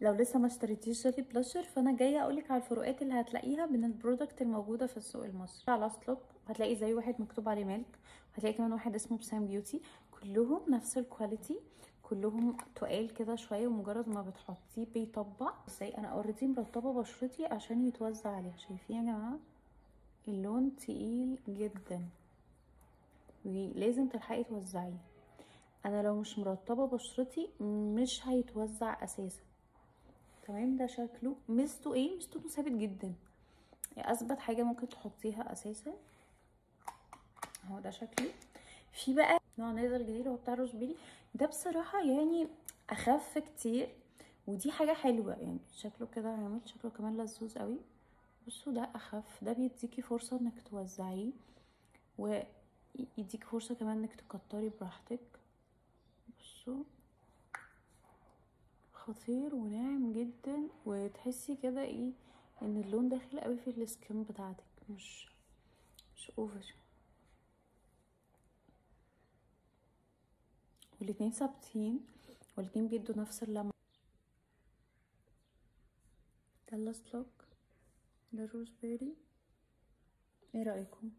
لو لسه ما اشتريتيش jelly blusher فانا جاية اقولك على الفروقات اللي هتلاقيها بين ال product الموجودة في السوق المصري. على Last Look هتلاقي زي واحد مكتوب عليه ميلك، هتلاقي كمان واحد اسمه بسام بيوتي، كلهم نفس ال quality، كلهم تقال كده شوية، ومجرد ما بتحطيه بيطبع. ازاي انا already مرطبه بشرتي عشان يتوزع عليها. شايفين يا جماعة اللون تقيل جدا ولازم تلحقي توزعيه. انا لو مش مرطبه بشرتي مش هيتوزع اساسا. تمام، ده شكله. ميزته ايه؟ ميزته انه ثابت جدا، يعني اثبت حاجة ممكن تحطيها اساسا. اهو ده شكله. في بقى نوع نازل جديد هو بتاع روزبيري، ده بصراحة يعني اخف كتير، ودي حاجة حلوة. يعني شكله كده عامل شكله كمان لذوذ قوي. بصوا ده اخف، ده بيديكي فرصة انك توزعيه، ويديكي فرصة كمان انك تكتري براحتك. بصوا خطير وناعم جدا، وتحسي كده ايه ان اللون داخل قوي في ال skin بتاعتك، مش over. والاتنين ثابتين، والاتنين بيدوا نفس اللمعة. ده ال Last Look، ده الروزبيري. ايه رايكم؟